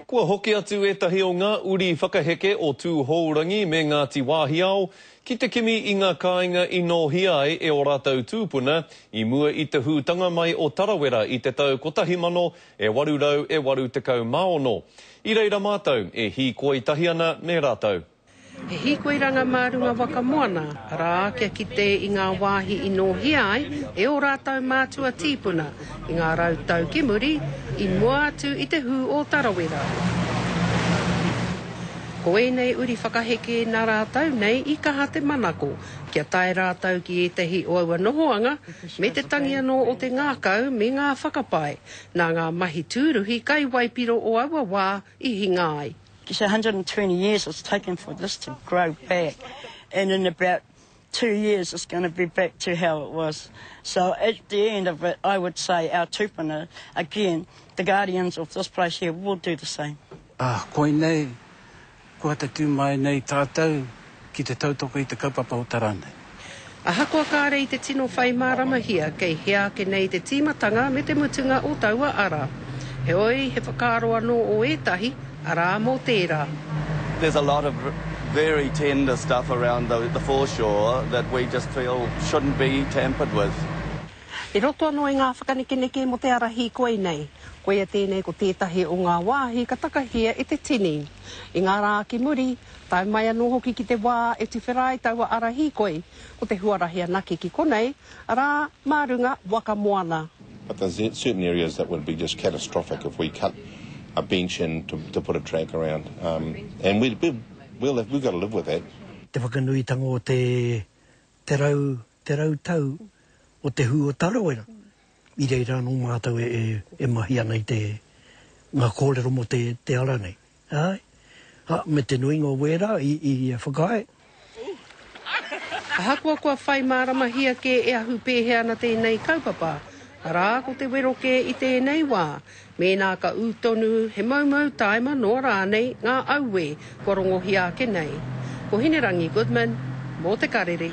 Kua hoki atu ētahi o ngā uri whakaheke o Tūhourangi me Ngāti Wāhiao ki te kimi i ngā kāinga i nōhia ai e ō rātou tūpuna i mua i te hūtanga mai o Tarawera i te tau 1886. I reira mātou e hīkoi tahi ana me rātou. He hīkoiranga mā runga waka moana, arā, kia kite i ngā wāhi i nōhia ai e ō rātou mātua tīpuna i ngā rautau ki muri, i mua atu i te hū o Tarawera. Ko ēnei uri whakaheke nā rātou nei i kaha te manako kia tae rātou ki ētahi o aua nohoanga me te tangi anō o te ngākau me ngā whakapae nā ngā mahi tūruhi kai waipiro o aua wā i hinga ai. It's 120 years it's taken for this to grow back and in about two years it's going to be back to how it was. So at the end of it, I would say our tupuna, again, the guardians of this place here will do the same. Ā, koinei kua tatū mai nei tātou ki te tautoko i te kaupapa o Taranaki. Ahakoa kāre i te tino whai māramahia kei hea ake nei te tīmatanga me te mutunga o taua ara. Heoi, he whakaaro anō o ētahi, arā mō tērā. There's a lot of very tender stuff around the the foreshore that we just feel shouldn't be tampered with. I roto anō i ngā whakanekeneke mō te ara hīkoi nei, koia tēnei ko tētahi o ngā wāhi ka takahia e te tini. I ngā rā ki muri, tae mai anō hoki ki te wā e tuwhera ai taua ara hīkoi, ko te huarahi anake ki konei, arā, mā runga waka moana. But there's certain areas that would be just catastrophic if we cut a bench in to, to put a track around. Um, and we, we, we'll have, we've got to live with that. Te whakanuitanga o te, te rau, te rautau o te hū o Tarawera. I reira anō mātou e, e, e mahi ana i te, ngā kōrero mō te, te ara nei. Āe. Ha, me te nuinga o wērā i, i whakaae. Ahakoa kua whai māramahia kē e ahu pēhea ana tēnei kaupapa, arā, ko te wero kē i tēnei wā, mēnā ka ū tonu, he moumou tāima noa rānei ngā auē kua rongohia ake nei. Ko Hinerangi Goodman, mō Te Karere.